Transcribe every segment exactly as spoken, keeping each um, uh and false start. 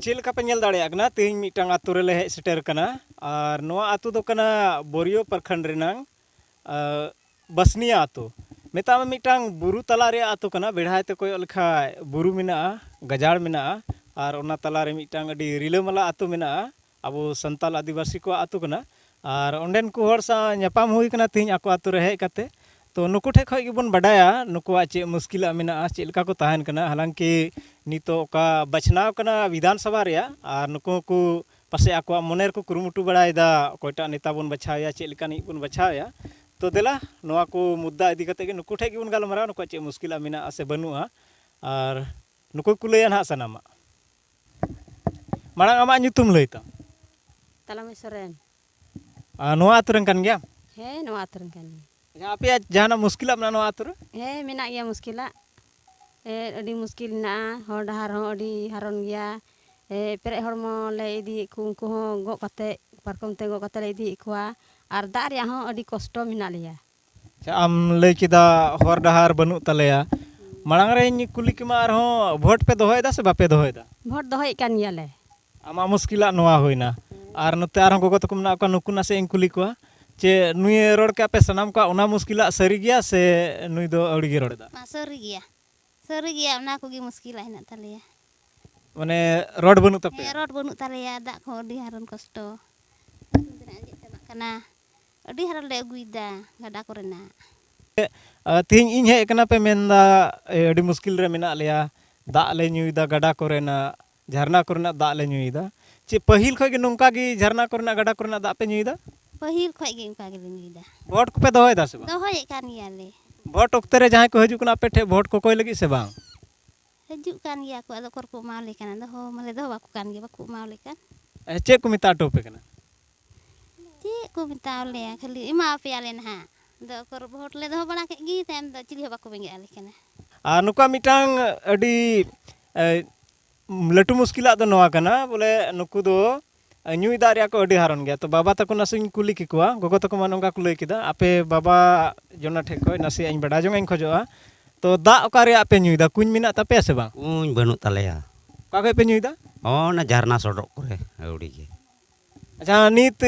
ᱪᱮᱫ ᱞᱮᱠᱟ ᱯᱮ ᱧᱮᱞ ᱫᱟᱲᱮᱭᱟᱜ ᱠᱟᱱᱟ, ᱛᱮᱦᱮᱧ ᱢᱤᱫᱴᱟᱝ ᱟᱛᱳ ᱨᱮᱞᱮ ᱦᱮᱡ ᱥᱮᱴᱮᱨ ᱠᱟᱱᱟ᱾ ᱟᱨ ᱱᱚᱣᱟ ᱟᱛᱳ ᱫᱚ ᱠᱟᱱᱟ ᱵᱳᱨᱤᱭᱳ ᱯᱨᱚᱠᱷᱚᱸᱰ ᱨᱮᱱᱟᱝ, ᱟᱨ, ᱵᱟᱥᱱᱤᱭᱟ ᱟᱛᱳ᱾ ᱢᱮᱛᱟᱜ ᱢᱮ, ᱢᱤᱫᱴᱟᱝ ᱵᱩᱨᱩ ᱛᱟᱞᱟ ᱨᱮᱭᱟᱜ ᱟᱛᱳ ᱠᱟᱱᱟ᱾ ᱵᱮᱲᱦᱟᱭ ᱛᱮ ᱠᱚᱭᱚᱜ ᱞᱮᱠᱷᱟᱡ ᱵᱩᱨᱩ ᱢᱮᱱᱟᱜᱼᱟ, ᱜᱟᱡᱟᱲ ᱢᱮᱱᱟᱜᱼᱟ, ᱟᱨ ᱚᱱᱟ ᱛᱟᱞᱟ ᱨᱮ ᱢᱤᱫᱴᱟᱝ ᱟᱹᱰᱤ ᱨᱤᱞᱟᱹᱢᱟᱞᱟ ᱟᱛᱳ ᱢᱮᱱᱟᱜᱼᱟ᱾ ᱟᱵᱚ ᱥᱟᱱᱛᱟᱞ ᱟᱹᱫᱤᱵᱟᱹᱥᱤ ᱠᱚᱣᱟᱜ ᱟᱛᱳ ᱠᱟᱱᱟ᱾ ᱟᱨ ᱚᱸᱰᱮᱱ ᱠᱚ ᱦᱚᱲ ᱥᱟᱶ ᱧᱟᱯᱟᱢ ᱦᱩᱭ ᱠᱟᱱᱟ ᱛᱮᱦᱮᱧ ᱟᱠᱚ ᱟᱛᱳ ᱨᱮ ᱦᱮᱡ ᱠᱟᱛᱮ᱾ ᱛᱚ, ᱱᱩᱠᱩ ᱴᱷᱮᱡ ᱠᱷᱚᱡ ᱜᱮᱵᱚᱱ ᱵᱟᱰᱟᱭᱟ ᱱᱩᱠᱩᱣᱟᱜ ᱪᱮᱫ ᱢᱩᱥᱠᱤᱞᱟᱜ ᱢᱮᱱᱟᱜᱼᱟ, ᱪᱮᱫ ᱞᱮᱠᱟ ᱠᱚ ᱛᱟᱦᱮᱱ ᱠᱟᱱᱟ᱾ ᱦᱟᱞᱟᱝᱠᱤ ᱱᱤᱛᱚᱜ ᱚᱠᱟ ᱵᱟᱪᱷᱱᱟᱣ ᱠᱟᱱᱟ ᱵᱤᱫᱷᱟᱱ ᱥᱚᱵᱷᱟ ᱨᱮᱭᱟᱜ, ᱟᱨ ᱱᱩᱠᱩ ᱦᱚᱸᱠᱚ ᱯᱟᱥᱮᱡ ᱟᱠᱚᱣᱟᱜ ᱢᱚᱱᱮ ᱨᱮᱠᱚ ᱠᱩᱨᱩᱢᱩᱴᱩ ᱵᱟᱲᱟᱭᱮᱫᱟ ᱚᱠᱚᱭᱴᱟᱜ ᱱᱮᱛᱟ ᱵᱚᱱ ᱵᱟᱪᱷᱟᱣᱮᱭᱟ, ᱪᱮᱫ ᱞᱮᱠᱟᱱᱤᱡ ᱵᱚᱱ ᱵᱟᱪᱷᱟᱣᱮᱭᱟ᱾ ᱛᱚ, ᱫᱮᱞᱟ, ᱱᱚᱣᱟ ᱠᱚ ᱢᱩᱫᱽᱫᱟ ᱤᱫᱤ ᱠᱟᱛᱮ ᱜᱮ ᱱᱩᱠᱩ ᱴᱷᱮᱡ ᱜᱮᱵᱚᱱ ᱜᱟᱞᱢᱟᱨᱟᱣᱟ, ᱱᱩᱠᱩᱣᱟᱜ ᱪᱮᱫ ᱢᱩᱥᱠᱤᱞᱟᱜ ᱢᱮᱱᱟᱜᱼᱟ ᱥᱮ ᱵᱟᱹᱱᱩᱜᱼᱟ᱾ ᱟᱨ ᱱᱩᱠᱩ ᱠᱚ ᱞᱟᱹᱭᱟ ᱱᱟᱦᱟᱜ ᱥᱟᱱᱟᱢᱟᱜ᱾ ᱢᱟᱲᱟᱝ ᱟᱢᱟᱜ ᱧᱩᱛᱩᱢ ᱞᱟᱹᱭ ᱛᱟᱢ᱾ ᱛᱟᱞᱟᱢᱟᱹᱭ ᱥᱚᱨᱮᱱ᱾ ᱟᱨ ᱱᱚᱣᱟ ᱟᱹᱛᱩ ᱨᱮᱱ ᱠᱟᱱ ᱜᱮᱭᱟᱢ? ᱦᱮᱸ, ᱱᱚᱣᱟ ᱟᱹᱛᱩ ᱨᱮᱱ ᱠᱟᱱ ᱜᱤᱭᱟᱹᱧ᱾ ᱟᱪᱪᱷᱟ, ᱟᱯᱮᱭᱟᱜ ᱡᱟᱦᱟᱱᱟᱜ ᱢᱩᱥᱠᱤᱞᱟᱜ ᱢᱮᱱᱟᱜᱼᱟ ᱱᱚᱣᱟ ᱟᱹᱛᱩ ᱨᱮ? ᱦᱮᱸ, ᱢᱮᱱᱟᱜ ᱜᱮᱭᱟ ᱢᱩᱥᱠᱤᱞᱟᱜ᱾ ᱮ, ᱟᱹᱰᱤ ᱢᱩᱥᱠᱤᱞ ᱢᱮᱱᱟᱜᱼᱟ, ᱦᱚᱨ ᱰᱟᱦᱟᱨ ᱦᱚᱸ ᱟᱹᱰᱤ ᱦᱟᱨᱚᱱ ᱜᱮᱭᱟ᱾ ᱮ, ᱯᱮᱨᱮᱡ ᱦᱚᱲᱢᱚ ᱞᱮ ᱤᱫᱤᱭᱮᱫ ᱠᱚ, ᱩᱱᱠᱩ ᱦᱚᱸ ᱜᱚᱜ ᱠᱟᱛᱮ, ᱯᱟᱨᱠᱚᱢ ᱛᱮ ᱜᱚᱜ ᱠᱟᱛᱮ ᱞᱮ ᱤᱫᱤᱭᱮᱫ ᱠᱚᱣᱟ᱾ ᱟᱨ ᱫᱟᱜ ᱨᱮᱭᱟᱜ ᱦᱚᱸ ᱟᱹᱰᱤ ᱠᱚᱥᱴᱚ ᱢᱮᱱᱟᱜ ᱞᱮᱭᱟ᱾ ᱟᱪᱪᱷᱟ, ᱟᱢ ᱞᱟᱹᱭ ᱠᱮᱫᱟ ᱦᱚᱨ ᱰᱟᱦᱟᱨ ᱵᱟᱹᱱᱩᱜ ᱛᱟᱞᱮᱭᱟ᱾ ᱢᱟᱲᱟᱝ ᱨᱮᱧ ᱠᱩᱞᱤ ᱠᱮᱢᱟ ᱟᱨᱦᱚᱸ, ᱵᱷᱳᱴ ᱯᱮ ᱫᱚᱦᱚᱭᱮᱫᱟ ᱥᱮ ᱵᱟᱯᱮ ᱫᱚᱦᱚᱭᱮᱫᱟ? ᱵᱷᱳᱴ ᱫᱚᱦᱚᱭᱮᱫ ᱠᱟᱱ ᱜᱮᱭᱟᱞᱮ᱾ ᱟᱢᱟᱜ ᱢᱩᱥᱠᱤᱞᱟᱜ ᱱᱚᱣᱟ ᱦᱩᱭᱱᱟ᱾ ᱟᱨ ᱱᱚᱛᱮ ᱟᱨᱦᱚᱸ ᱜᱚᱜᱚ ᱛᱟᱠᱚ ᱢᱮᱱᱟᱜ ᱠᱚᱣᱟ, ᱱᱩᱠᱩ ᱱᱟᱥᱮ ᱤᱧ ᱠᱩᱞᱤ ᱠᱚᱣᱟ, ᱪᱮ ᱱᱩᱭᱮ ᱨᱚᱲ ᱠᱮᱫ ᱟᱯᱮ ᱥᱟᱱᱟᱢ ᱠᱚᱣᱟᱜ, ᱚᱱᱟ ᱢᱩᱥᱠᱤᱞᱟᱜ ᱥᱟᱹᱨᱤ ᱜᱮᱭᱟ ᱥᱮ ᱱᱩᱭ ᱫᱚ ᱟᱹᱣᱲᱤ ᱜᱮ ᱨᱚᱲ ᱮᱫᱟ? ᱢᱟ, ᱥᱟᱹᱨᱤ ᱜᱮᱭᱟ, ᱥᱟᱹᱨᱤ ᱜᱮᱭᱟ, ᱚᱱᱟ ᱠᱚᱜᱮ ᱢᱩᱥᱠᱤᱞᱟᱜ ᱦᱮᱱᱟᱜ ᱛᱟᱞᱮᱭᱟ᱾ ᱢᱟᱱᱮ, ᱨᱚᱰ ᱵᱟᱹᱱᱩᱜ ᱛᱟᱯᱮᱭᱟ? ᱦᱮᱸ, ᱨᱚᱰ ᱵᱟᱹᱱᱩᱜ ᱛᱟᱞᱮᱭᱟ, ᱫᱟᱜ ᱠᱚᱦᱚᱸ ᱟᱹᱰᱤ ᱦᱟᱨᱚᱱ ᱠᱚᱥᱴᱚ, ᱟᱸᱡᱮᱫ ᱪᱟᱵᱟᱜ ᱠᱟᱱᱟ᱾ ᱟᱹᱰᱤ ᱦᱟᱨᱚᱱ ᱞᱮ ᱟᱹᱜᱩᱭᱮᱫᱟ ᱜᱟᱰᱟ ᱠᱚᱨᱮᱱᱟᱜ᱾ ᱟᱨ ᱛᱮᱦᱮᱧ ᱤᱧ ᱦᱮᱡ ᱟᱠᱟᱱᱟ ᱯᱮ ᱢᱮᱱᱫᱟ, ᱮ, ᱟᱹᱰᱤ ᱢᱩᱥᱠᱤᱞ ᱨᱮ ᱢᱮᱱᱟᱜ ᱞᱮᱭᱟ, ᱫᱟᱜ ᱞᱮ ᱧᱩᱭᱮᱫᱟ ᱜᱟᱰᱟ ᱠᱚᱨᱮᱱᱟᱜ, ᱡᱷᱟᱨᱱᱟ ᱠᱚᱨᱮᱱᱟᱜ ᱫᱟᱜ ᱞᱮ ᱧᱩᱭᱮᱫᱟ᱾ ᱪᱮᱫ ᱯᱟᱹᱦᱤᱞ ᱠᱷᱚᱡ ᱜᱮ ᱱᱚᱝᱠᱟ ᱜᱮ ᱡᱷᱟᱨᱱᱟ ᱠᱚᱨᱮᱱᱟᱜ, ᱜᱟᱰᱟ ᱠᱚᱨᱮᱱᱟᱜ ᱫᱟᱜ ᱯᱮ ᱧᱩᱭᱮᱫᱟ? ᱯᱟᱹᱦᱤᱞ ᱠᱷᱚᱡ ᱜᱮ ᱚᱱᱠᱟ ᱜᱮᱞᱮ ᱧᱩᱭᱮᱫᱟ᱾ ᱵᱷᱳᱴ ᱠᱚᱯᱮ ᱫᱚᱦᱚᱭᱮᱫᱟ ᱥᱮ ᱵᱟᱝ? ᱫᱚᱦᱚᱭᱮᱫ ᱠᱟᱱ ᱜᱮᱭᱟᱞᱮ᱾ ᱵᱷᱳᱴ ᱚᱠᱛᱮ ᱨᱮ ᱡᱟᱦᱟᱸᱭ ᱠᱚ ᱦᱤᱡᱩᱜ ᱠᱟᱱᱟ ᱟᱯᱮ ᱴᱷᱮᱡ ᱵᱷᱳᱴ ᱠᱚᱠᱚᱭ ᱞᱟᱹᱜᱤᱫ ᱥᱮ ᱵᱟᱝ? ᱦᱤᱡᱩᱜ ᱠᱟᱱ ᱜᱮᱭᱟ ᱠᱚ, ᱟᱫᱚ ᱚᱠᱚᱨ ᱠᱚ ᱮᱢᱟᱣᱟᱞᱮ ᱠᱟᱱᱟ, ᱫᱚᱦᱚ ᱢᱟᱞᱮ ᱫᱚᱦᱚ ᱟᱠᱚ ᱠᱟᱱ ᱜᱮ, ᱵᱟᱠᱚ ᱮᱢᱟᱣᱟᱞᱮ ᱠᱟᱱ᱾ ᱮ, ᱪᱮᱫ ᱠᱚ ᱢᱮᱛᱟ ᱦᱚᱴᱚ ᱟᱯᱮ ᱠᱟᱱᱟ? ᱪᱮᱫ ᱠᱚ ᱢᱮᱛᱟᱣᱟᱞᱮᱭᱟ, ᱠᱷᱟᱹᱞᱤ ᱮᱢᱟᱣᱟᱯᱮᱭᱟᱞᱮ ᱱᱟᱦᱟᱜ᱾ ᱟᱫᱚ ᱚᱠᱚᱨ ᱵᱷᱳᱴ ᱞᱮ ᱫᱚᱦᱚ ᱵᱟᱲᱟ ᱠᱮᱫ ᱜᱮ, ᱛᱟᱭᱚᱢ ᱫᱚ ᱪᱤᱞᱤ ᱦᱚᱸ ᱵᱟᱠᱚ ᱵᱮᱸᱜᱮᱫ ᱟᱞᱮ ᱠᱟᱱᱟ᱾ ᱟᱨ ᱱᱩᱠᱩᱣᱟᱜ ᱢᱤᱫᱴᱟᱝ ᱟᱹᱰᱤ, ᱮ, ᱞᱟᱹᱴᱩ ᱢᱩᱥᱠᱤᱞᱟᱜ ᱫᱚ ᱱᱚᱣᱟ ᱠᱟᱱᱟ, ᱵᱚᱞᱮ ᱱᱩᱠᱩ ᱫᱚ ᱧᱩᱭ ᱫᱟᱜ ᱨᱮᱭᱟᱜ ᱠᱚ ᱟᱹᱰᱤ ᱦᱟᱨᱚᱱ ᱜᱮᱭᱟ᱾ ᱛᱚ, ᱵᱟᱵᱟ ᱛᱟᱠᱚ ᱱᱟᱥᱮᱧ ᱠᱩᱞᱤ ᱠᱮᱠᱚᱣᱟ, ᱜᱚᱜᱚ ᱛᱟᱠᱚ ᱢᱟ ᱱᱚᱝᱠᱟ ᱠᱚ ᱞᱟᱹᱭ ᱠᱮᱫᱟ, ᱟᱯᱮ ᱵᱟᱵᱟ ᱡᱚᱱᱟ ᱴᱷᱮᱡ ᱠᱷᱚᱡ ᱱᱟᱥᱮᱭᱟᱜ ᱤᱧ ᱵᱟᱰᱟᱭ ᱡᱚᱝ ᱤᱧ ᱠᱷᱚᱡᱚᱜᱼᱟ᱾ ᱛᱚ, ᱫᱟᱜ ᱚᱠᱟ ᱨᱮᱭᱟᱜ ᱯᱮ ᱧᱩᱭᱫᱟ? ᱠᱩᱧ ᱢᱮᱱᱟᱜ ᱛᱟᱯᱮᱭᱟ ᱥᱮ ᱵᱟᱝ? ᱠᱩᱧ ᱵᱟᱹᱱᱩᱜ ᱛᱟᱞᱮᱭᱟ᱾ ᱚᱠᱟ ᱠᱷᱚᱡ ᱯᱮ ᱧᱩᱭᱫᱟ? ᱦᱚᱸ, ᱚᱱᱟ ᱡᱷᱟᱨᱱᱟ ᱥᱚᱰᱚᱜ ᱠᱚᱨᱮ ᱟᱹᱣᱲᱤ ᱜᱮ᱾ ᱟᱪᱪᱷᱟ, ᱱᱤᱛ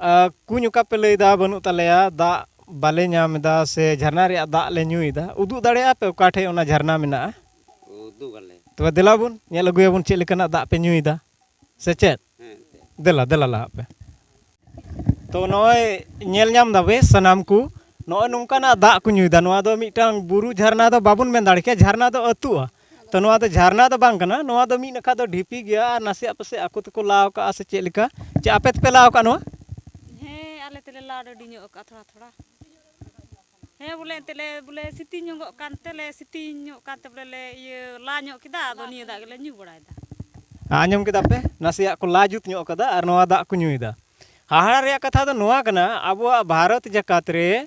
ᱟ, ᱠᱩᱧ ᱚᱠᱟ ᱯᱮ ᱞᱟᱹᱭᱫᱟ ᱵᱟᱹᱱᱩᱜ ᱛᱟᱞᱮᱭᱟ, ᱫᱟᱜ ᱵᱟᱞᱮ ᱧᱟᱢ ᱮᱫᱟ, ᱥᱮ ᱡᱷᱟᱨᱱᱟ ᱨᱮᱭᱟᱜ ᱫᱟᱜ ᱞᱮ ᱧᱩᱭᱮᱫᱟ, ᱩᱫᱩᱜ ᱫᱟᱲᱮᱭᱟᱜᱼᱟ ᱯᱮ ᱚᱠᱟ ᱴᱷᱮᱡ ᱚᱱᱟ ᱡᱷᱟᱨᱱᱟ ᱢᱮᱱᱟᱜᱼᱟ? ᱩᱫᱩᱜ ᱟᱞᱮ᱾ ᱛᱚᱵᱮ ᱫᱮᱞᱟ ᱵᱚᱱ ᱧᱮᱞ ᱟᱹᱜᱩᱭᱟᱵᱚᱱ ᱪᱮᱫ ᱞᱮᱠᱟᱱᱟᱜ ᱫᱟᱜ ᱯᱮ ᱧᱩᱭᱮᱫᱟ, ᱥᱮ ᱪᱮᱫ? ᱦᱮᱸ, ᱮᱱᱛᱮᱫ᱾ ᱫᱮᱞᱟ, ᱫᱮᱞᱟ ᱞᱟᱦᱟᱜ ᱯᱮ᱾ ᱛᱚ ᱱᱚᱜᱼᱚᱭ ᱧᱮᱞ ᱧᱟᱢ ᱫᱟᱵᱮ ᱥᱟᱱᱟᱢ ᱠᱚ, ᱱᱚᱜᱼᱚᱭ ᱱᱚᱝᱠᱟᱱᱟᱜ ᱫᱟᱜ ᱠᱚ ᱧᱩᱭᱫᱟ᱾ ᱱᱚᱣᱟ ᱫᱚ ᱢᱤᱫᱴᱟᱝ ᱵᱩᱨᱩ ᱡᱷᱟᱨᱱᱟ ᱫᱚ ᱵᱟᱵᱚᱱ ᱢᱮᱱ ᱫᱟᱲᱮ ᱠᱮᱭᱟ, ᱡᱷᱟᱨᱱᱟ ᱫᱚ ᱟᱹᱛᱩᱜᱼᱟ᱾ ᱛᱚ ᱱᱚᱣᱟ ᱫᱚ ᱡᱷᱟᱨᱱᱟ ᱫᱚ ᱵᱟᱝ ᱠᱟᱱᱟ, ᱱᱚᱣᱟ ᱫᱚ ᱢᱤᱫ ᱱᱟᱠᱷᱟ ᱫᱚ ᱰᱷᱤᱯᱤ ᱜᱮᱭᱟ ᱟᱨ ᱱᱟᱥᱮᱭᱟᱜ ᱯᱟᱥᱮᱡ ᱟᱠᱚ ᱛᱮᱠᱚ ᱞᱟᱣ ᱠᱟᱜᱼᱟ ᱥᱮ ᱪᱮᱫ ᱞᱮᱠᱟ? ᱪᱮ ᱟᱯᱮ ᱛᱮᱯᱮ ᱞᱟᱣ ᱠᱟᱜ ᱱᱚᱣᱟ? ᱦᱮᱸ, ᱟᱞᱮ ᱛᱮᱞᱮ ᱞᱟ ᱰᱟᱹᱰᱤ ᱧᱚᱜ ᱟᱠᱟᱫ ᱛᱷᱚᱲᱟ ᱛᱷᱚᱲᱟ᱾ ᱦᱮᱸ, ᱵᱚᱞᱮ ᱮᱱᱛᱮ ᱞᱮ, ᱵᱚᱞᱮ ᱥᱤᱛᱤᱧ ᱧᱚᱜᱚᱜ ᱠᱟᱱ ᱛᱮᱞᱮ, ᱥᱤᱛᱤᱧ ᱧᱚᱜ ᱠᱟᱱ ᱛᱮ ᱵᱚᱞᱮ ᱞᱮ ᱤᱭᱟᱹ ᱞᱟ ᱧᱚᱜ ᱠᱮᱫᱟ, ᱟᱫᱚ ᱱᱤᱭᱟᱹ ᱫᱟᱜ ᱜᱮᱞᱮ ᱧᱩ ᱵᱟᱲᱟᱭᱮᱫᱟ᱾ ᱟᱸᱡᱚᱢ ᱠᱮᱫᱟ ᱯᱮ? ᱱᱟᱥᱮᱭᱟᱜ ᱠᱚ ᱞᱟ ᱡᱩᱛ ᱧᱚᱜ ᱠᱟᱫᱟ ᱟᱨ ᱱᱚᱣᱟ ᱫᱟᱜ ᱠᱚ ᱧᱩᱭᱮᱫᱟ᱾ ᱦᱟᱦᱟᱲᱟ ᱨᱮᱭᱟᱜ ᱠᱟᱛᱷᱟ ᱫᱚ ᱱᱚᱣᱟ ᱠᱟᱱᱟ, ᱟᱵᱚᱣᱟᱜ ᱵᱷᱟᱨᱚᱛ ᱡᱟᱠᱟᱛ ᱨᱮ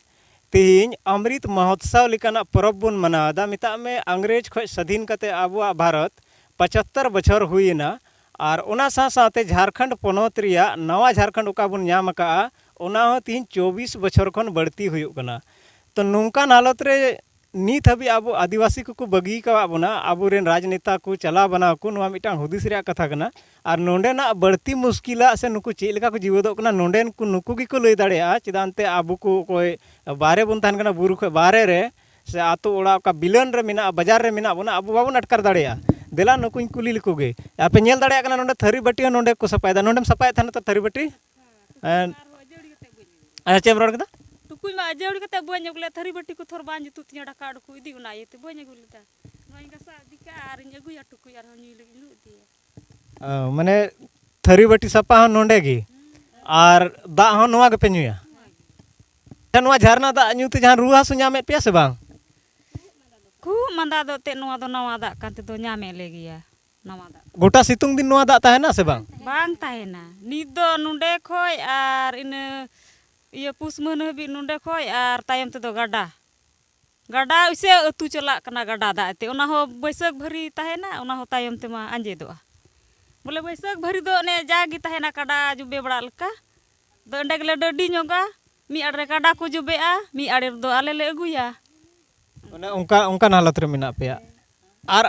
ᱛᱮᱦᱮᱧ ᱚᱢᱨᱤᱛ ᱢᱚᱦᱳᱛᱥᱚᱵᱽ ᱞᱮᱠᱟᱱᱟᱜ ᱯᱚᱨᱚᱵᱽ ᱵᱚᱱ ᱢᱟᱱᱟᱣ ᱮᱫᱟ᱾ ᱢᱮᱛᱟᱜ ᱢᱮ, ᱤᱝᱨᱮᱡᱽ ᱠᱷᱚᱱ ᱥᱟᱹᱫᱷᱤᱱ ᱠᱟᱛᱮ ᱟᱵᱚᱣᱟᱜ ᱵᱷᱟᱨᱚᱛ ᱯᱚᱸᱪᱟᱛᱛᱚᱨ ᱵᱚᱪᱷᱚᱨ ᱦᱩᱭᱮᱱᱟ᱾ ᱟᱨ ᱚᱱᱟ ᱥᱟᱶ ᱥᱟᱶᱛᱮ ᱡᱷᱟᱲᱠᱷᱚᱸᱰ ᱯᱚᱱᱚᱛ ᱨᱮᱭᱟᱜ ᱱᱟᱣᱟ ᱡᱷᱟᱲᱠᱷᱚᱸᱰ ᱚᱠᱟ ᱵᱚᱱ ᱧᱟᱢ ᱟᱠᱟᱜᱼᱟ, ᱚᱱᱟ ᱦᱚᱸ ᱛᱮᱦᱮᱧ ᱪᱚᱵᱵᱤᱥ ᱵᱚᱪᱷᱚᱨ ᱠᱷᱚᱱ ᱵᱟᱹᱲᱛᱤ ᱦᱩᱭᱩᱜ ᱠᱟᱱᱟ᱾ ᱛᱚ ᱱᱚᱝᱠᱟᱱ ᱦᱟᱞᱚᱛ ᱨᱮ ᱱᱤᱛ ᱦᱟᱹᱵᱤᱡ ᱟᱵᱚ ᱟᱹᱫᱤᱵᱟᱹᱥᱤ ᱠᱚᱠᱚ ᱵᱟᱹᱜᱤ ᱟᱠᱟᱣᱟᱫ ᱵᱚᱱᱟ, ᱟᱵᱚᱨᱮᱱ ᱨᱟᱡᱽᱱᱮᱛᱟ ᱠᱚ ᱪᱟᱞᱟᱣ ᱵᱟᱱᱟᱣ ᱠᱚ, ᱱᱚᱣᱟ ᱢᱤᱫᱴᱟᱝ ᱦᱩᱫᱤᱥ ᱨᱮᱭᱟᱜ ᱠᱟᱛᱷᱟ ᱠᱟᱱᱟ᱾ ᱟᱨ ᱱᱚᱸᱰᱮᱱᱟᱜ ᱵᱟᱹᱲᱛᱤ ᱢᱩᱥᱠᱤᱞᱟᱜ ᱥᱮ ᱱᱩᱠᱩ ᱪᱮᱫ ᱞᱮᱠᱟ ᱠᱚ ᱡᱤᱣᱮᱫᱚᱜ ᱠᱟᱱᱟ, ᱱᱚᱸᱰᱮᱱ ᱠᱚ ᱱᱩᱠᱩ ᱜᱮᱠᱚ ᱞᱟᱹᱭ ᱫᱟᱲᱮᱭᱟᱜᱼᱟ᱾ ᱪᱮᱫᱟᱜ ᱮᱱᱛᱮ ᱟᱵᱚ ᱠᱚ ᱚᱠᱚᱭ ᱵᱟᱦᱨᱮ ᱵᱚᱱ ᱛᱟᱦᱮᱱ ᱠᱟᱱᱟ, ᱵᱩᱨᱩ ᱠᱷᱚᱱ ᱵᱟᱦᱨᱮ ᱨᱮ ᱥᱮ ᱟᱛᱳ ᱚᱲᱟᱜ ᱚᱠᱟ ᱵᱤᱞᱟᱹᱱ ᱨᱮ ᱢᱮᱱᱟᱜᱼᱟ, ᱵᱟᱡᱟᱨ ᱨᱮ ᱢᱮᱱᱟᱜ ᱵᱚᱱᱟ, ᱟᱵᱚ ᱵᱟᱵᱚᱱ ᱟᱴᱠᱟᱨ ᱫᱟᱲᱮᱭᱟᱜᱼᱟ᱾ ᱫᱮᱞᱟ ᱱᱩᱠᱩᱧ ᱠᱩᱞᱤ ᱞᱮᱠᱚ ᱜᱮ᱾ ᱟᱯᱮ ᱧᱮᱞ ᱫᱟᱲᱮᱭᱟᱜ ᱠᱟᱱᱟ, ᱱᱚᱸᱰᱮ ᱛᱷᱟᱹᱨᱤ ᱵᱟᱹᱴᱤ ᱦᱚᱸ ᱱᱚᱸᱰᱮ ᱠᱚ ᱥᱟᱯᱷᱟᱭᱮᱫᱟ᱾ ᱱᱚᱸᱰᱮᱢ ᱥᱟᱯᱷᱟᱭᱮᱫ ᱛᱟᱦᱮᱱᱟ ᱛᱚ ᱛᱷᱟᱹᱨᱤ ᱵᱟᱹᱴᱤ? ᱮᱸ, ᱟᱪᱪᱷᱟ, ᱪᱮᱫ ᱮᱢ ᱨᱚᱲ ᱠᱮᱫᱟ? ᱴᱩᱠᱩᱡ ᱢᱟ ᱟᱹᱡᱟᱹᱲᱤ ᱠᱟᱛᱮ ᱵᱟᱹᱧ ᱟᱹᱜᱩ ᱞᱮᱫ, ᱛᱷᱟᱹᱨᱤ ᱵᱟᱹᱴᱤ ᱠᱚ ᱛᱷᱚᱨ ᱵᱟᱝ ᱡᱩᱛᱩᱜ ᱛᱤᱧᱟᱹ, ᱰᱟᱠᱟ ᱟᱹᱰᱩ ᱠᱚ ᱤᱫᱤ, ᱚᱱᱟ ᱤᱭᱟᱹᱛᱮ ᱵᱟᱹᱧ ᱟᱹᱜᱩ ᱞᱮᱫᱟ᱾ ᱱᱚᱣᱟᱧ ᱜᱟᱥᱟᱣ ᱤᱫᱤ ᱠᱟᱜᱼᱟ ᱟᱨᱤᱧ ᱟᱹᱜᱩᱭᱟ ᱴᱩᱠᱩᱡ, ᱟᱨᱦᱚᱸ ᱧᱩᱭ ᱞᱟᱹᱜᱤᱫ ᱞᱩ ᱤᱫᱤᱭᱟ᱾ ᱚ, ᱢᱟᱱᱮ ᱛᱷᱟᱹᱨᱤ ᱵᱟᱹᱴᱤ ᱥᱟᱯᱷᱟ ᱦᱚᱸ ᱱᱚᱸᱰᱮ ᱜᱮ, ᱟᱨ ᱫᱟᱜ ᱦᱚᱸ ᱱᱚᱣᱟ ᱜᱮᱯᱮ ᱧᱩᱭᱟ? ᱟᱪᱪᱷᱟ, ᱱᱚᱣᱟ ᱡᱷᱟᱨᱱᱟ ᱫᱟᱜ ᱧᱩ ᱛᱮ ᱡᱟᱦᱟᱸ ᱨᱩᱣᱟᱹ ᱦᱟᱹᱥᱩ ᱧᱟᱢᱮᱫ ᱯᱮᱭᱟ ᱥᱮ ᱵᱟᱝ? ᱠᱷᱩᱜ ᱢᱟᱸᱫᱟ ᱫᱚ ᱮᱱᱛᱮᱫ ᱱᱚᱣᱟ ᱫᱚ ᱱᱟᱣᱟ ᱫᱟᱜ ᱠᱟᱱ ᱛᱮᱫᱚ ᱧᱟᱢᱮᱫ ᱞᱮ ᱜᱮᱭᱟ, ᱱᱟᱣᱟ ᱫᱟᱜ᱾ ᱜᱚᱴᱟ ᱥᱤᱛᱩᱝ ᱫᱤᱱ ᱱᱚᱣᱟ ᱫᱟᱜ ᱛᱟᱦᱮᱱᱟ ᱥᱮ ᱵᱟᱝ? ᱵᱟᱝ ᱛᱟᱦᱮᱱᱟ᱾ ᱱᱤᱛ ᱫᱚ ᱱᱚᱸᱰᱮ ᱠᱷᱚᱡ ᱟᱨ ᱤᱱᱟᱹ ᱤᱭᱟᱹ ᱯᱩᱥ ᱢᱟᱹᱦᱱᱟᱹ ᱦᱟᱹᱵᱤᱡ ᱱᱚᱸᱰᱮ ᱠᱷᱚᱡ, ᱟᱨ ᱛᱟᱭᱚᱢ ᱛᱮᱫᱚ ᱜᱟᱰᱟ᱾ ᱜᱟᱰᱟ ᱩᱥᱮ ᱟᱹᱛᱩ ᱪᱟᱞᱟᱜ ᱠᱟᱱᱟ ᱜᱟᱰᱟ ᱫᱟᱜ ᱛᱮ, ᱚᱱᱟ ᱦᱚᱸ ᱵᱟᱹᱭᱥᱟᱹᱠᱷ ᱵᱷᱟᱹᱨᱤ ᱛᱟᱦᱮᱱᱟ, ᱚᱱᱟ ᱦᱚᱸ ᱛᱟᱭᱚᱢ ᱛᱮᱢᱟ ᱟᱸᱡᱮᱫᱚᱜᱼᱟ᱾ ᱵᱚᱞᱮ ᱵᱟᱹᱭᱥᱟᱹᱠᱷ ᱵᱷᱟᱹᱨᱤ ᱫᱚ ᱚᱱᱮ ᱡᱟᱜᱮ ᱛᱟᱦᱮᱱᱟ ᱠᱟᱰᱟ ᱡᱚᱵᱮ ᱵᱟᱲᱟ ᱞᱮᱠᱟ, ᱟᱫᱚ ᱚᱸᱰᱮ ᱜᱮᱞᱮ ᱰᱟᱹᱰᱤ ᱧᱚᱜᱟ᱾ ᱢᱤᱫ ᱟᱲᱮ ᱨᱮ ᱠᱟᱰᱟ ᱠᱚ ᱡᱚᱵᱮᱜᱼᱟ, ᱢᱤᱫ ᱟᱲᱮ ᱨᱮᱫᱚ ᱟᱞᱮ ᱞᱮ ᱟᱹᱜᱩᱭᱟ᱾ ᱚᱱᱮ ᱚᱱᱠᱟ, ᱚᱱᱠᱟᱱ ᱦᱟᱞᱚᱛ ᱨᱮ ᱢᱮᱱᱟᱜ ᱯᱮᱭᱟ᱾ ᱟᱨ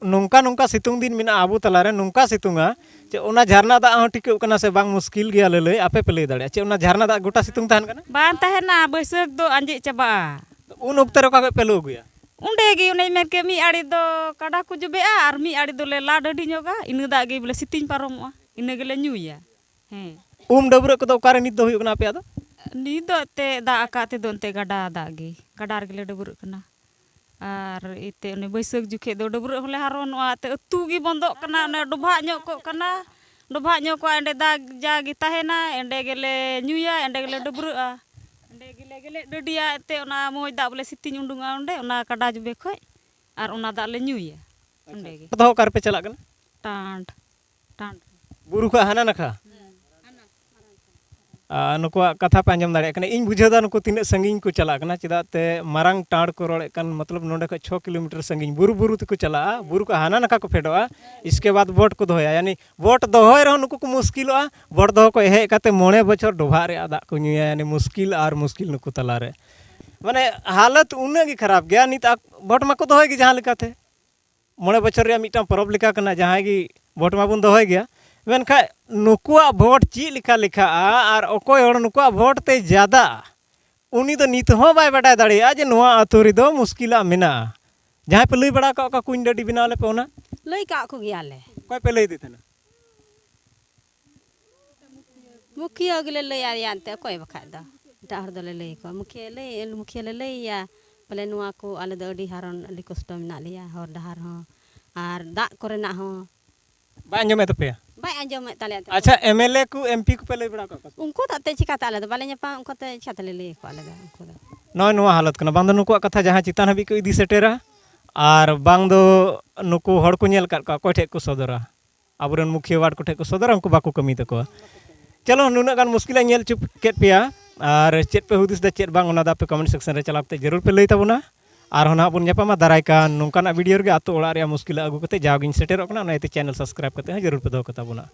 ᱱᱚᱝᱠᱟ ᱱᱚᱝᱠᱟ ᱥᱤᱛᱩᱝ ᱫᱤᱱ ᱢᱮᱱᱟᱜᱼᱟ ᱟᱵᱚ ᱛᱟᱞᱟᱨᱮ, ᱱᱚᱝᱠᱟ ᱥᱤᱛᱩᱝᱟ ᱪᱮ ᱚᱱᱟ ᱡᱷᱟᱨᱱᱟ ᱫᱟᱜ ᱦᱚᱸ ᱴᱷᱤᱠᱟᱹᱜ ᱠᱟᱱᱟ ᱥᱮ ᱵᱟᱝ, ᱢᱩᱥᱠᱤᱞ ᱜᱮᱭᱟ ᱞᱟᱹᱞᱟᱹᱭ᱾ ᱟᱯᱮ ᱯᱮ ᱞᱟᱹᱭ ᱫᱟᱲᱮᱭᱟᱜᱼᱟ ᱪᱮ ᱚᱱᱟ ᱡᱷᱟᱨᱱᱟ ᱫᱟᱜ ᱜᱚᱴᱟ ᱥᱤᱛᱩᱝ ᱛᱟᱦᱮᱱ ᱠᱟᱱᱟ? ᱵᱟᱝ ᱛᱟᱦᱮᱱᱟ, ᱵᱟᱹᱭᱥᱟᱹᱠᱷ ᱫᱚ ᱟᱸᱡᱮᱫ ᱪᱟᱵᱟᱜᱼᱟ᱾ ᱩᱱ ᱚᱠᱛᱮ ᱨᱮ ᱚᱠᱟ ᱠᱷᱚᱡ ᱯᱮ ᱞᱩ ᱟᱹᱜᱩᱭᱟ? ᱚᱸᱰᱮ ᱜᱮ ᱚᱱᱮᱧ ᱢᱮᱱ ᱠᱮᱫ, ᱢᱤᱫ ᱟᱲᱮ ᱫᱚ ᱠᱟᱰᱟ ᱠᱚ ᱡᱚᱵᱮᱜᱼᱟ ᱟᱨ ᱢᱤᱫ ᱟᱲᱮ ᱫᱚᱞᱮ ᱞᱟ ᱰᱟᱹᱰᱤ ᱧᱚᱜᱟ, ᱤᱱᱟᱹ ᱫᱟᱜ ᱜᱮ ᱵᱚᱞᱮ ᱥᱤᱛᱤᱧ ᱯᱟᱨᱚᱢᱚᱜᱼᱟ, ᱤᱱᱟᱹ ᱜᱮᱞᱮ ᱧᱩᱭᱟ᱾ ᱦᱮᱸ᱾ ᱩᱢ ᱰᱟᱹᱵᱽᱨᱟᱹᱜ ᱠᱚᱫᱚ ᱚᱠᱟᱨᱮ ᱱᱤᱛ ᱫᱚ ᱦᱩᱭᱩᱜ ᱠᱟᱱᱟ ᱟᱯᱮᱭᱟᱜ ᱫᱚ? ᱱᱤᱛ ᱫᱚ ᱮᱱᱛᱮᱫ ᱫᱟᱜ ᱟᱠᱟᱫ ᱛᱮᱫᱚ ᱮᱱᱛᱮᱫ ᱜᱟᱰᱟ ᱫᱟᱜ ᱜᱮ, ᱜᱟᱰᱟ ᱨᱮᱜᱮ ᱞᱮ ᱰᱟᱹᱵᱽᱨᱟᱹᱜ ᱠᱟᱱᱟ᱾ ᱟᱨ ᱮᱱᱛᱮᱫ ᱚᱱᱮ ᱵᱟᱹᱭᱥᱟᱹᱠᱷ ᱡᱚᱠᱷᱮᱡ ᱫᱚ ᱰᱟᱹᱵᱽᱨᱟᱹᱜ ᱦᱚᱸᱞᱮ ᱦᱟᱨᱚᱱᱚᱜᱼᱟ, ᱮᱱᱛᱮᱫ ᱟᱹᱛᱩ ᱜᱮ ᱵᱚᱱᱫᱚᱜ ᱠᱟᱱᱟ, ᱚᱱᱮ ᱰᱚᱵᱷᱟᱜ ᱧᱚᱜ ᱠᱚᱜ ᱠᱟᱱᱟ, ᱰᱚᱵᱷᱟᱜ ᱧᱚᱜ ᱠᱚᱜᱼᱟ, ᱮᱸᱰᱮ ᱫᱟᱜ ᱡᱟᱜᱮ ᱛᱟᱦᱮᱱᱟ, ᱮᱸᱰᱮ ᱜᱮᱞᱮ ᱧᱩᱭᱟ, ᱮᱸᱰᱮ ᱜᱮᱞᱮ ᱰᱟᱹᱵᱽᱨᱟᱹᱜᱼᱟ, ᱮᱸᱰᱮ ᱜᱮᱞᱮ ᱜᱮᱞᱮᱡ ᱰᱟᱹᱰᱤᱭᱟ, ᱮᱱᱛᱮᱫ ᱚᱱᱟ ᱢᱚᱡᱽ ᱫᱟᱜ ᱵᱚᱞᱮ ᱥᱤᱛᱤᱧ ᱩᱰᱩᱝᱚᱜᱼᱟ ᱚᱸᱰᱮ, ᱚᱱᱟ ᱠᱟᱰᱟ ᱡᱚᱵᱮ ᱠᱷᱚᱡ, ᱟᱨ ᱚᱱᱟ ᱫᱟᱜ ᱞᱮ ᱧᱩᱭᱟ ᱚᱸᱰᱮ ᱜᱮ᱾ ᱫᱚᱦᱚ ᱚᱠᱟ ᱨᱮᱯᱮ ᱪᱟᱞᱟᱜ ᱠᱟᱱᱟ? ᱴᱟᱸᱰ, ᱴᱟᱸᱰ᱾ ᱵᱩᱨᱩ ᱠᱷᱚᱡ ᱦᱟᱱᱟ ᱱᱟᱠᱷᱟ? ᱟᱨ ᱱᱩᱠᱩᱣᱟᱜ ᱠᱟᱛᱷᱟ ᱯᱮ ᱟᱸᱡᱚᱢ ᱫᱟᱲᱮᱭᱟᱜ ᱠᱟᱱᱟ᱾ ᱤᱧ ᱵᱩᱡᱷᱟᱹᱣ ᱫᱟ ᱱᱩᱠᱩ ᱛᱤᱱᱟᱹᱜ ᱥᱟᱺᱜᱤᱧ ᱠᱚ ᱪᱟᱞᱟᱜ ᱠᱟᱱᱟ, ᱪᱮᱫᱟᱜ ᱛᱮ ᱢᱟᱨᱟᱝ ᱴᱟᱲ ᱠᱚ ᱨᱚᱲᱮᱫ ᱠᱟᱱ, ᱢᱚᱛᱞᱚᱵ ᱱᱚᱸᱰᱮ ᱠᱷᱚᱡ ᱪᱷᱚ ᱠᱤᱞᱳᱢᱤᱴᱟᱨ ᱥᱟᱺᱜᱤᱧ ᱵᱩᱨᱩ, ᱵᱩᱨᱩ ᱛᱮᱠᱚ ᱪᱟᱞᱟᱜᱼᱟ, ᱵᱩᱨᱩ ᱠᱷᱚᱡ ᱦᱟᱱᱟ ᱱᱟᱠᱷᱟ ᱠᱚ ᱯᱷᱮᱰᱚᱜᱼᱟ, ᱤᱥᱠᱮ ᱵᱟᱫ ᱵᱷᱳᱴ ᱠᱚ ᱫᱚᱦᱚᱭᱟ᱾ ᱭᱟᱱᱤ ᱵᱷᱳᱴ ᱫᱚᱦᱚᱭ ᱨᱮᱦᱚᱸ ᱱᱩᱠᱩ ᱠᱚ ᱢᱩᱥᱠᱤᱞᱚᱜᱼᱟ, ᱵᱷᱳᱴ ᱫᱚᱦᱚ ᱠᱚ ᱮᱦᱮᱡ ᱠᱟᱛᱮ ᱢᱚᱬᱮ ᱵᱚᱪᱷᱚᱨ ᱰᱚᱵᱷᱟᱜ ᱨᱮᱭᱟᱜ ᱫᱟᱜ ᱠᱚ ᱧᱩᱭᱟ, ᱭᱟᱱᱤ ᱢᱩᱥᱠᱤᱞ ᱟᱨ ᱢᱩᱥᱠᱤᱞ ᱱᱩᱠᱩ ᱛᱟᱞᱟᱨᱮ᱾ ᱢᱟᱱᱮ ᱦᱟᱞᱚᱛ ᱩᱱᱟᱹᱜ ᱜᱮ ᱠᱷᱟᱨᱟᱯ ᱜᱮᱭᱟ, ᱱᱤᱛ ᱟᱠ-, ᱵᱷᱳᱴ ᱢᱟᱠᱚ ᱫᱚᱦᱚᱭ ᱜᱮ ᱡᱟᱦᱟᱸ ᱞᱮᱠᱟᱛᱮ᱾ ᱢᱚᱬᱮ ᱵᱚᱪᱷᱚᱨ ᱨᱮᱭᱟᱜ ᱢᱤᱫᱴᱟᱝ ᱯᱚᱨᱚᱵᱽ ᱞᱮᱠᱟ ᱠᱟᱱᱟ, ᱡᱟᱦᱟᱸᱭ ᱜᱮ ᱵᱷᱳᱴ ᱢᱟᱵᱚᱱ ᱫᱚᱦᱚᱭ ᱜᱮᱭᱟ, ᱢᱮᱱᱠᱷᱟᱡ ᱱᱩᱠᱩᱣᱟᱜ ᱵᱷᱳᱴ ᱪᱮᱫ ᱞᱮᱠᱟ ᱞᱮᱠᱷᱟᱜᱼᱟ ᱟᱨ ᱚᱠᱚᱭ ᱦᱚᱲ ᱱᱩᱠᱩᱣᱟᱜ ᱵᱷᱳᱴ ᱛᱮ ᱡᱟᱫᱟ, ᱩᱱᱤ ᱫᱚ ᱱᱤᱛ ᱦᱚᱸ ᱵᱟᱭ ᱵᱟᱰᱟᱭ ᱫᱟᱲᱮᱭᱟᱜᱼᱟ ᱡᱮ ᱱᱚᱣᱟ ᱟᱹᱛᱩ ᱨᱮᱫᱚ ᱢᱩᱥᱠᱤᱞᱟᱜ ᱢᱮᱱᱟᱜᱼᱟ᱾ ᱡᱟᱦᱟᱸᱭ ᱯᱮ ᱞᱟᱹᱭ ᱵᱟᱲᱟ ᱟᱠᱟᱫ ᱠᱚᱣᱟ ᱠᱩᱧ ᱰᱟᱹᱰᱤ ᱵᱮᱱᱟᱣ ᱞᱮᱯᱮ ᱚᱱᱟ? ᱞᱟᱹᱭ ᱠᱟᱜ ᱠᱚ ᱜᱮᱭᱟᱞᱮ᱾ ᱚᱠᱚᱭ ᱯᱮ ᱞᱟᱹᱭ ᱟᱫᱮ ᱛᱟᱦᱮᱱᱟ? ᱢᱩᱠᱷᱤᱭᱟᱹ ᱜᱮᱞᱮ ᱞᱟᱹᱭ ᱟᱫᱮᱭᱟ ᱮᱱᱛᱮ, ᱚᱠᱚᱭ ᱵᱟᱠᱷᱟᱡ ᱫᱚ ᱮᱴᱟᱜ ᱦᱚᱲ ᱫᱚᱞᱮ ᱞᱟᱹᱭ ᱟᱠᱚᱣᱟ᱾ ᱢᱩᱠᱷᱤᱭᱟᱹ ᱞᱟᱹᱭ, ᱢᱩᱠᱷᱤᱭᱟᱹ ᱞᱮ ᱞᱟᱹᱭ ᱟᱭᱟ, ᱵᱚᱞᱮ ᱱᱚᱣᱟ ᱠᱚ ᱟᱞᱮ ᱫᱚ ᱟᱹᱰᱤ ᱦᱟᱨᱚᱱ, ᱟᱹᱰᱤ ᱠᱚᱥᱴᱚ ᱢᱮᱱᱟᱜ ᱞᱮᱭᱟ, ᱦᱚᱨ ᱰᱟᱦᱟᱨ ᱦᱚᱸ ᱟᱨ ᱫᱟᱜ ᱠᱚᱨᱮᱱᱟᱜ ᱦᱚᱸ᱾ ᱵᱟᱭ ᱟᱸᱡᱚᱢᱮᱫ ᱛᱟᱯᱮᱭᱟ? ᱵᱟᱭ ᱟᱸᱡᱚᱢᱮᱫ ᱛᱟᱞᱮᱭᱟ ᱮᱱᱛᱮ᱾ ᱟᱪᱪᱷᱟ, ᱮᱢ ᱮᱞ ᱮ ᱠᱚ, ᱮᱢ ᱯᱤ ᱠᱚᱯᱮ ᱞᱟᱹᱭ ᱵᱟᱲᱟ ᱟᱠᱟᱫ ᱠᱚᱣᱟ ᱥᱮ? ᱩᱱᱠᱩ ᱫᱚ ᱮᱱᱛᱮ ᱪᱤᱠᱟᱛᱮ ᱟᱞᱮ ᱫᱚ ᱵᱟᱞᱮ ᱧᱟᱯᱟᱢ, ᱩᱱᱠᱩ ᱛᱮ ᱪᱤᱠᱟᱛᱮᱞᱮ ᱞᱟᱹᱭ ᱟᱠᱚᱣᱟ ᱟᱞᱮ ᱫᱚ, ᱩᱱᱠᱩ ᱫᱚ᱾ ᱱᱚᱜᱼᱚᱭ ᱱᱚᱣᱟ ᱦᱟᱞᱚᱛ ᱠᱟᱱᱟ, ᱵᱟᱝ ᱫᱚ ᱱᱩᱠᱩᱣᱟᱜ ᱠᱟᱛᱷᱟ ᱡᱟᱦᱟᱸ ᱪᱮᱛᱟᱱ ᱦᱟᱹᱵᱤᱡ ᱠᱚ ᱤᱫᱤ ᱥᱮᱴᱮᱨᱟ, ᱟᱨ ᱵᱟᱝ ᱫᱚ ᱱᱩᱠᱩ ᱦᱚᱲ ᱠᱚ ᱧᱮᱞ ᱟᱠᱟᱫ ᱠᱚᱣᱟ, ᱚᱠᱚᱭ ᱴᱷᱮᱡ ᱠᱚ ᱥᱚᱫᱚᱨᱟ? ᱟᱵᱚᱨᱮᱱ ᱢᱩᱠᱷᱤᱭᱟᱹ ᱣᱟᱨᱰ ᱠᱚᱴᱷᱮᱱ ᱠᱚ ᱥᱚᱫᱚᱨᱟ, ᱩᱱᱠᱩ ᱵᱟᱠᱚ ᱠᱟᱹᱢᱤ ᱛᱟᱠᱚᱣᱟ᱾ ᱪᱚᱞᱚ, ᱱᱩᱱᱟᱹᱜ ᱜᱟᱱ ᱢᱩᱥᱠᱤᱞ ᱤᱧ ᱧᱮᱞ ᱦᱚᱪᱚ ᱠᱮᱫ ᱯᱮᱭᱟ, ᱟᱨ ᱪᱮᱫ ᱯᱮ ᱦᱩᱫᱤᱥ ᱫᱟ ᱪᱮᱫ ᱵᱟᱝ, ᱚᱱᱟ ᱫᱚ ᱟᱯᱮ comment section ᱨᱮ ᱪᱟᱞᱟᱣ ᱠᱟᱛᱮ ᱡᱟᱹᱨᱩᱲ ᱯᱮ ᱞᱟᱹᱭ ᱛᱟᱵᱚᱱᱟ᱾ ᱟᱨᱦᱚᱸ ᱱᱟᱦᱟᱜ ᱵᱚᱱ ᱧᱟᱯᱟᱢᱟ ᱫᱟᱨᱟᱭ ᱠᱟᱱ ᱱᱚᱝᱠᱟᱱᱟᱜ video ᱨᱮᱜᱮ᱾ ᱟᱛᱳ ᱚᱲᱟᱜ ᱨᱮᱭᱟᱜ ᱢᱩᱥᱠᱤᱞ ᱟᱹᱜᱩ ᱠᱟᱛᱮ ᱡᱟᱣᱜᱤᱧ ᱥᱮᱴᱮᱨᱚᱜ ᱠᱟᱱᱟ, ᱚᱱᱟ ᱤᱭᱟᱹᱛᱮ channel subscribe ᱠᱟᱛᱮ ᱦᱚᱸ ᱡᱟᱹᱨᱩᱲ ᱯᱮ ᱫᱚᱦᱚ ᱠᱟᱛᱟ ᱵᱚᱱᱟ᱾